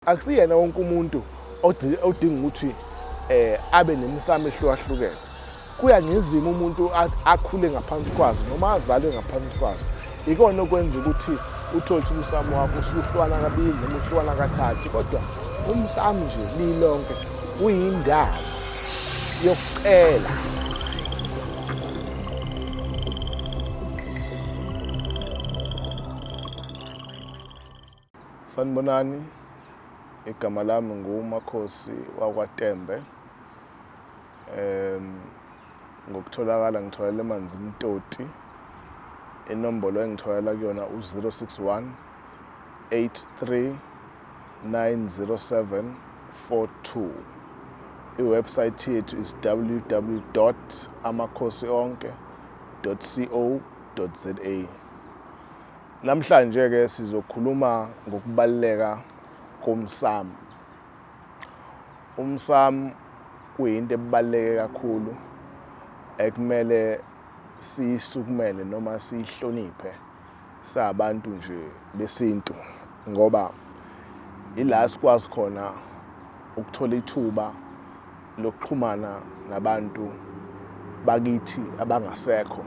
Akusiyena wonke umuntu odinga ukuthi abe nemisamo ehlukahlukene. Kuya ngezimo umuntu akhule ngaphansi kwazo noma azalwe ngaphansi kwazo. Ikona okwenza ukuthi uthole ukuthi umsamo wakho usuhlukana kabili noma uhlukana kathathu, kodwa umsamo nje lilonke uyindawo yokucela. Sanibonani, igama lami nguMakhosi wakwaTembe. Ngokutholakala ngitholakala eManzimtoti. Inombolo engitholakala kuyona u-061 83 907 42. I-website yethu is www.amakhosionke.co.za. Namhlanje ke sizokhuluma ngokubaluleka komsamo. Umsamo kuyinto ebaluleke kakhulu ekumele siyisukumele noma siyihloniphe sabantu nje besintu, ngoba ila sikwazi khona ukuthola ithuba lokuxhumana nabantu bakithi abangasekho,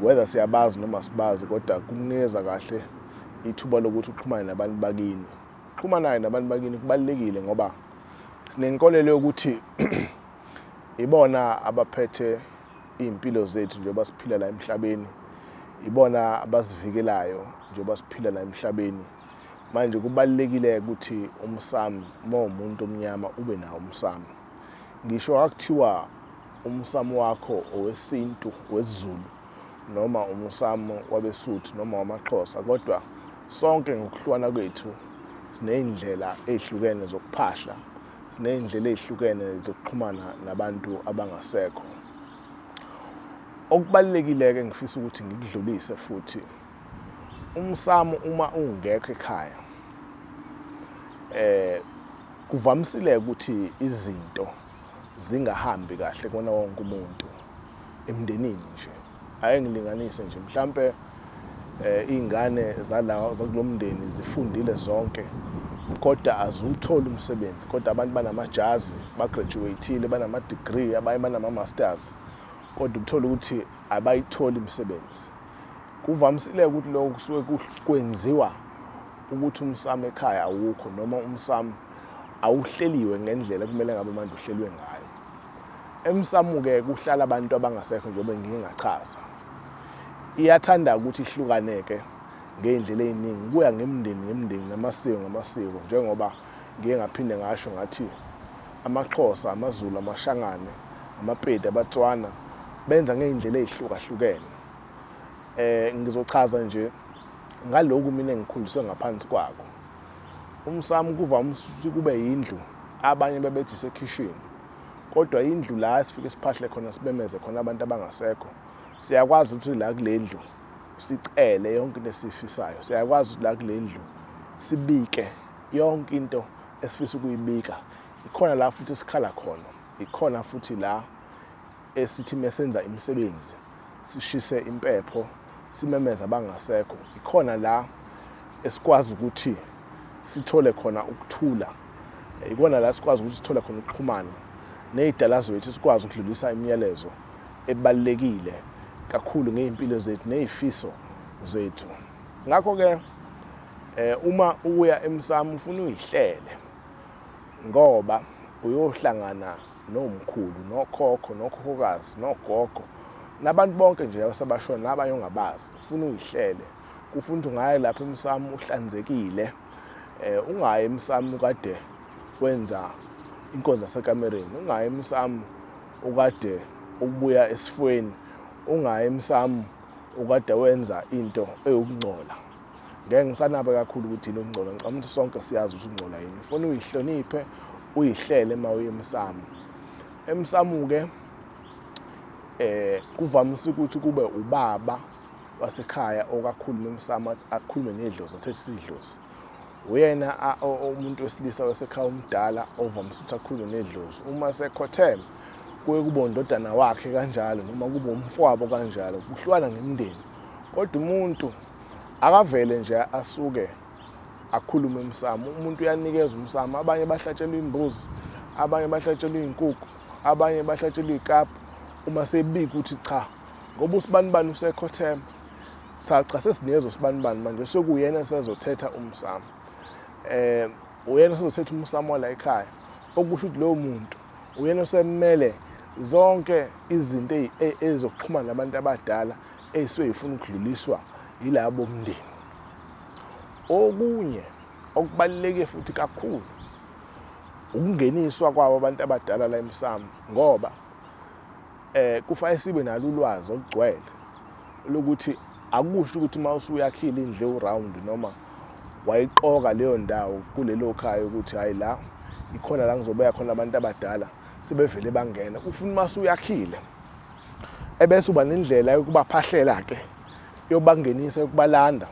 whether siyabazi noma sibazi, kodwa kukunikeza kahle ithuba lokuthi uxhumane nabantu bakini. Uxhumanayo nabantu bakini kubalulekile ngoba sinenkolelo yokuthi ibona abaphethe iy'mpilo zethu njengoba siphila la emhlabeni, ibona abasivikelayo njengoba siphila la emhlabeni. Manje kubalulekile ukuthi umsamo, uma uwumuntu omnyama, ube nawo umsamo. Ngisho akuthiwa umsamo wakho owesintu wesiZulu noma umsamo wabeSuthu noma wamaXhosa, kodwa sonke ngokuhlukana kwethu siney'ndlela ey'hlukene zokuphahla, siney'ndlela ey'hlukene zokuxhumana nabantu abangasekho. Okubalulekile-ke ngifisa ukuthi ngikudlulise futhi, umsamo uma ungekho ekhaya kuvamisile ukuthi izinto zingahambi kahle kona wonke umuntu emndenini nje. Ake ngilinganise nje, mhlampe iy'ngane zala zakulo mndeni zifundile zonke kodwa aziwutholi umsebenzi, kodwa abantu banamajazi, bagraduate-ile, banama-degree, abanye banama-masters, kodwa uthole ukuthi abayitholi imisebenzi. Kuvamisile ukuthi lokho kusuke kwenziwa ukuthi umsamo ekhaya awukho noma umsamo awuhleliwe ngendlela kumele ngabe manje uhlelwe ngayo. Emsamo-ke kuhlala abantu abangasekho njengoba ngike ngachaza. Iyathanda ukuthi ihlukane-ke ngey'ndlela ey'ningi, kuya ngemindeni ngemindeni namasiko ngamasiko, njengoba ngike ngaphinde ngasho ngathi amaXhosa, amaZulu, amaShangane, amaPedi, abaTswana benza ngey'ndlela ey'hlukahlukene. Ngizochaza nje ngalokhu mina engikhuliswe ngaphansi kwako. Umsamo kuvamise ukuthi kube yindlu abanye bebethi isekhishini, kodwa indlu la esifike siphahle khona sibemeze khona abantu abangasekho. Siyakwazi ukuthi la kule ndlu sicele yonke into esiyifisayo, siyakwazi ukuthi la kule ndlu sibike yonke into esifisa ukuyibika. Ikhona la futhi esikhala khona, ikhona futhi la esithi mesenza imisebenzi sishise impepho simemeze abangasekho. Ikhona la esikwazi ukuthi sithole khona ukuthula, ikona la sikwazi ukuthi sithole khona ukuxhumana ney'dala zethu, sikwazi ukudlulisa imiyalezo ebalulekile kakhulu ngey'mpilo zethu ney'fiso zethu. Ngakho-ke uma uya emsamo ufuna uyihlele, ngoba uyohlangana nomkhulu, nokhokho, nokhokhokazi, nogogo, nabantu bonke nje abasabashona nabanye ongabazi. Ufuna uyihlele, kufuna ukuthi ungaye lapha emsamo uhlanzekile, ungayi emsamo ukade wenza inkonzo yasekamereni, ungayi emsamo ukade ubuya esifweni, ungayi emsamo ukade wenza into eyokungcola. Ngeke ngisanabe kakhulu ukuthi yini ukungcola, ngicabanga ukuthi sonke siyazi ukuthi ukungcola yini. Ufuna uyihloniphe, uyihlele uma uya emsamo. Emsamo-ke kuvamise ukuthi kube ubaba wasekhaya okakhuluma emsamo, akhulume nedlozi, athethe idlozi. Uyena umuntu wesilisa wasekhaya omdala ovamise ukuthi akhulume nedlozi. Uma sekhotheme kuye kube undodana wakhe kanjalo noma kube umfowabo kanjalo, kuhlukana ngemindeni. Kodwa umuntu akavele nje asuke Akhulume emsamo, umuntu uyanikeza umsamo. Abanye bahlatshelwa imbuzi, abanye bahlatshelwa iy'nkukhu, abanye bahlatshelwa iy'kabhu uma sebika ukuthi cha, ngoba usibanibani usekhotheme, sacha sesinikeza usibanibani manje, sekuyena esezothetha umsamo. Uyena osezothetha umsamo la ekhaya, okusho ukuthi lowo muntu uyena osemele zonke izinto ezizoxhumana nabantu abadala ey'suke y'funa ukudluliswa yilabo bomndeni. Okunye okubaluleke futhi kakhulu ukungeniswa kwabo abantu abadala la emsamo, ngoba kufanele sibe nalo ulwazi olugcwele lokuthi akusho ukuthi uma usuyakhile indlu ewuround noma wayiqoka leyo ndawo kulelo khaya ukuthi hayi la ikhona la ngizobeka khona abantu abadala sebevele bangena. Ufuna uma usuyakhile ebese uba nendlela yokubaphahlela-ke, yobangenisa, yokubalanda.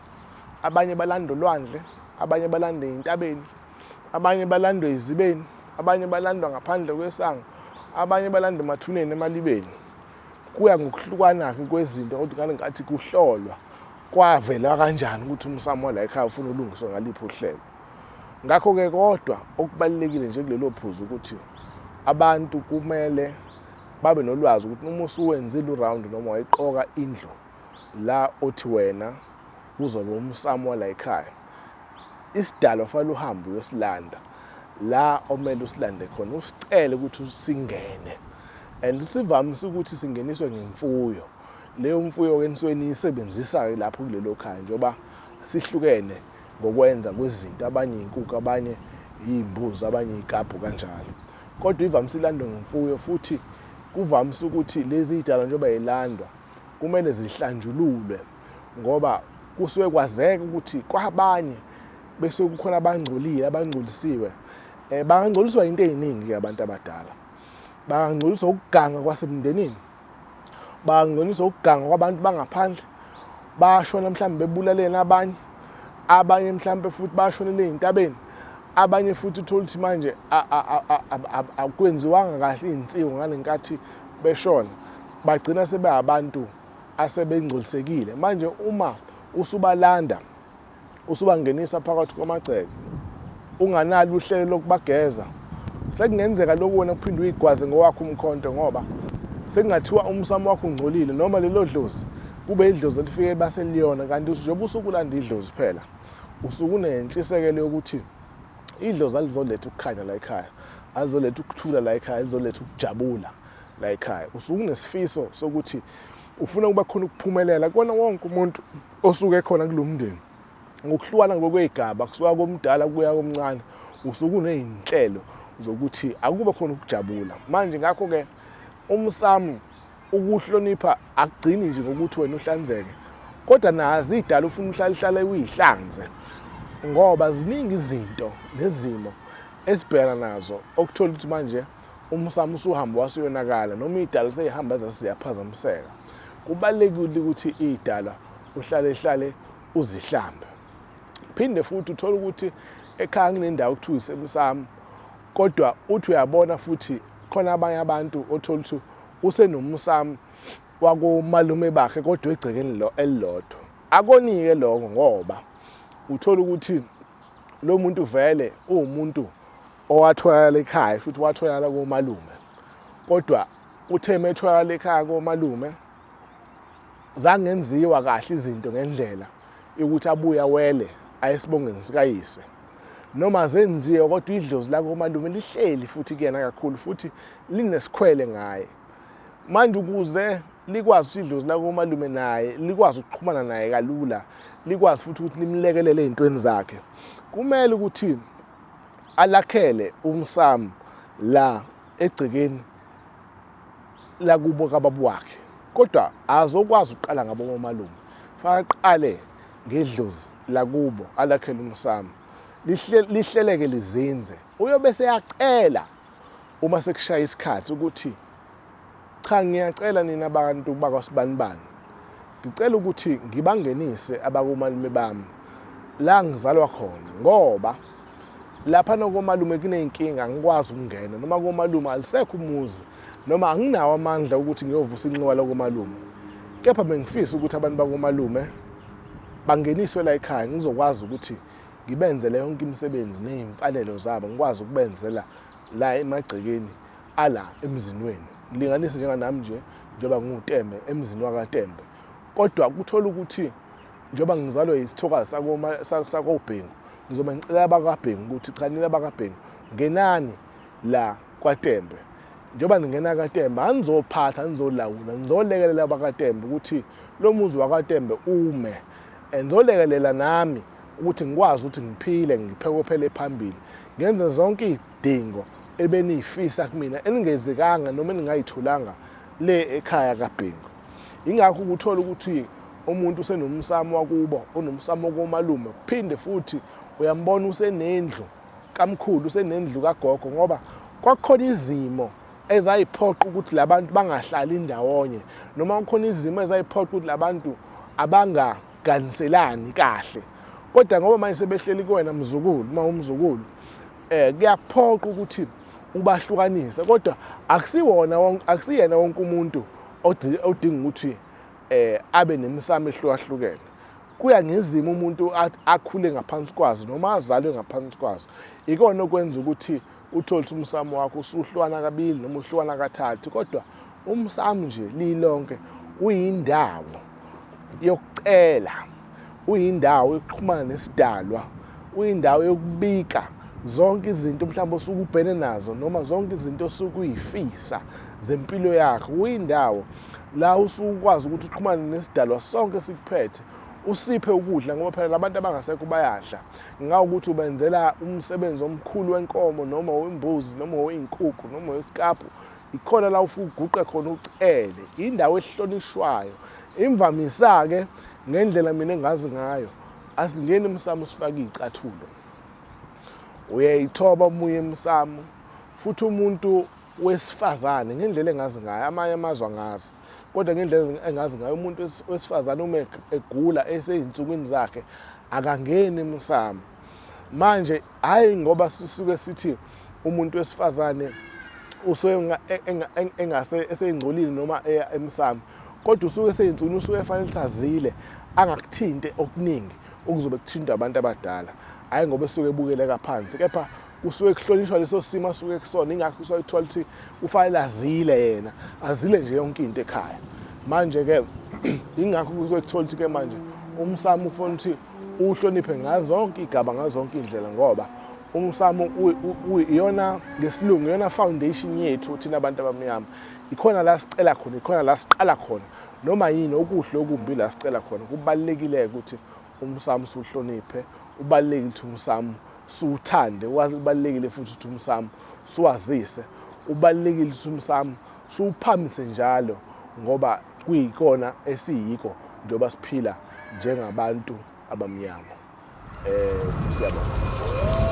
Abanye balanda olwandle, abanye balanda ey'ntabeni, abanye balandwa ey'zibeni, abanye balandwa ngaphandle kwesango, abanye balandwa emathuneni, emalibeni. Kuya ngokuhlukana-ke kwezinto, kodwa ngale nkathi kuhlolwa kwavela kanjani ukuthi umsamo la ekhaya ufuna ulungiswe ngaliphi uhlelo. Ngakho-ke kodwa okubalulekile nje kulelo phuzu ukuthi abantu kumele babe nolwazi ukuthi uma usuwenzile uround noma wayiqoka indlu la othi wena kuzobe umsamo wala ekhaya, isidalwa fanele uhambe uyosilanda la omele usilande khona, usicele ukuthi singene. And sivamise ukuthi singeniswe ngemfuyo. Leyo mfuyo-ke nisuke niyisebenzisayo lapho kulelo khaya, njengoba sihlukene ngokwenza kwezinto, abanye iy'nkukhu, abanye iy'mbuzi, abanye iy'kabhu kanjalo. Kodwa ivamise ilandwe ngemfuyo, futhi kuvamise ukuthi lezi y'dalwa njengoba y'landwa kumele zihlanjululwe, ngoba kusuke kwazeka ukuthi kwabanye bese kukhona abangcolile, abangcolisiwe. Bangangcoliswa into ey'ningi-ke abantu abadala. Bangangcoliswa ukuganga kwasemndenini, bangangcoliswa ukuganga kwabantu bangaphandle, bashona mhlawumbe bebulalene abanye, abanye mhlawumbe futhi bashonele ey'ntabeni, abanye futhi uthole ukuthi manje akwenziwanga kahle iy'nsiko ngale nkathi beshona, bagcina sebeabantu asebengcolisekile. Manje uma usubalanda usubangenisa phakathi kwamagceke unganalo uhlelo lokubageza, sekungenzeka lokhu wena kuphinde uyigwaze ngowakho umkhonto, ngoba sekungathiwa umsamo wakho ungcolile, noma lelo dlozi kube idlozi elifike baseliyona, kanti njengoba usukulanda idlozi phela usuke unentshisekelo yokuthi idlozi alizoletha ukukhanya la ekhaya, alizoletha ukuthula la ekhaya, alizoletha ukujabula la ekhaya. Usuke unesifiso sokuthi ufuna ukuba khona ukuphumelela kona wonke umuntu osuke ekhona kulo mndeni ngokuhlukana ngokwey'gaba, kusuka komdala kuya komncane, usuke uney'nhlelo zokuthi akube khona ukujabula. Manje ngakho-ke umsamo ukuhlonipha akugcini nje ngokuthi wena uhlanzeke, kodwa nazo iy'dala ufuna uhlale uhlale uyihlanze, ngoba ziningi izinto nezimo esibhekana nazo okuthola ukuthi manje umsamo usuhamba wasuyonakala, noma iy'dala sey'hamba zasiziyaphazamiseka. Kubalulekile ukuthi iy'dala uhlale hlale uzihlambe. Phinde futhi uthole ukuthi ekhaya kunendawo okuthiwa isemsamo, kodwa uthi uyabona futhi khona abanye abantu othola ukuthi usenomsamo wakomalume bakhe kodwa egcekeni lo elilodwa. Akonike lokho, ngoba uthola ukuthi lo muntu vele uwumuntu owatholakala ekhaya, futhi watholakala komalume, kodwa uthe metholakala ekhaya komalume zangenziwa kahle izinto ngendlela yokuthi abuye awele ayesibongeni sikayise, noma zenziwe kodwa idlozi lakomalume lihleli futhi kuyena kakhulu, futhi linesikhwele ngaye. Manje ukuze likwazi ukuthi idlozi lakomalume naye likwazi ukuxhumana naye kalula, likwazi futhi ukuthi limlekelele ey'ntweni zakhe, kumele ukuthi alakhele umsamo la egcekeni lakubo kababa wakhe. Kodwa azokwazi ukuqala ngabo omalume, fanele aqale ngedlozi lakubo alakhele umsamo, lihleleke lizinze. Uyobe seyacela uma sekushaya isikhathi ukuthi cha, ngiyacela nina bantu bakwasibanibani, ngicela ukuthi ngibangenise abakomalume bami la ngizalwa khona, ngoba lapha nokomalume kuney'nkinga, angikwazi ukungena, noma komalume alisekho umuzi, noma anginawo amandla ukuthi ngiyovusa inxiwa lakomalume, kepha bengifisa ukuthi abantu bakomalume bangeniswe la ekhaya, ngizokwazi ukuthi ngibenzele yonke imisebenzi ney'mfanelo zabo, ngikwazi ukubenzela la emagcekeni ala emzini wenu. Ngilinganise njenganami nje njengoba ngiwuTembe emzini wakaTembe, kodwa kuthola ukuthi njengoba ngizalwe yisithokazi sakoBhengu, ngizobe ngicela abakaBhengu ukuthi cha nina abakaBhengu ngenani la kwaTembe. Njengoba ningena kaTembe anizophatha, anizolawula, nizolekelela abakaTembe ukuthi lo muzi wakaTembe ume, nizolekelela nami ukuthi ngikwazi ukuthi ngiphile, ngiphekophele phambili, ngenze zonke iy'dingo ebeniyifisa kumina eningezekanga noma eningayitholanga le ekhaya kaBhengu. Ingakho ukuthola ukuthi umuntu usenomsamo wakubo, unomsamo komalume, kuphinde futhi uyambona usenendlu kamkhulu, usenendlu kagogo, ngoba kwakukhona izimo ezayiphoqa ukuthi labantu bangahlali ndawonye, noma kukhona izimo ezayiphoqa ukuthi labantu abangaganiselani kahle. Kodwa ngoba manje sebehleli kuwena mzukulu, uma umzukulu, kuyaphoqa ukuthi ubahlukanise. Kodwa akusiwona wonke, akusiyena wonke umuntu odinga ukuthi abe nemisamo ehlukahlukene. Kuya ngezimo umuntu akhule ngaphansi kwazo noma azalwe ngaphansi kwazo. Ikona okwenza ukuthi uthole ukuthi umsamo wakho usuhlukana kabili noma uhlukana kathathu, kodwa umsamo nje lilonke uyindawo yokucela, uyindawo yokuxhumana nesidalwa, uyindawo yokubika zonke izinto mhlawumbe osuke ubhene nazo noma zonke izinto osuke uyifisa zempilo yakho. Uyindawo la usuke ukwazi ukuthi uxhumane nesidalwa sonke sikuphethe, usiphe ukudla, ngoba phela labantu abangasekho bayadla. Ngawukuthi ubenzela umsebenzi omkhulu wenkomo noma wembuzi noma weyinkukhu noma wesikapu, ikhona la ufike uguqe khona ucele. Indawo ehlonishwayo. Imvamisa-ke ngendlela mina engazi ngayo, asingeni emsamo sifake iy'cathulo, uyayithoba umuye emsamo. Futhi umuntu wesifazane ngendlela engazi ngayo, amanye amazwe angazi, kodwa ngendlela engazi ngayo, umuntu wesifazane uma egula esey'nsukwini zakhe akangeni emsamo. Manje hhayi ngoba sisuke sithi umuntu wesifazane usuke engase eseyingcolile noma eya emsamo, kodwa usuke esey'nsukwini, usuke efanele ukuthi azile, angakuthinte okuningi okuzobe kuthintwa abantu abadala. Hhayi ngoba esuke ebukeleka phansi, kepha kusuke kuhlonishwa leso simo asuke kusona. Ingakho kusuke kuthiwa ukuthi kufanele azile yena, azile nje yonke into ekhaya. Manje-ke ingakho kusuke kuthola ukuthi-ke manje umsamo ufuna ukuthi uwuhloniphe ngazo zonke iy'gaba, ngazo zonke iy'ndlela, ngoba umsamo iyona ngesilungu iyona foundation yethu thina abantu abamnyama. Ikhona la sicela khona, ikhona la siqala khona, noma yini okuhle okumbi la sicela khona. Kubalulekile ukuthi umsamo siwuhloniphe, ubalulekile ukuthi umsamo siwuthande, ubalulekile futhi ukuthi umsamo siwazise, ubalulekile ukuthi umsamo siwuphamise njalo, ngoba kuyikona esiyiko njengoba siphila njengabantu abamnyama. Siyabonga.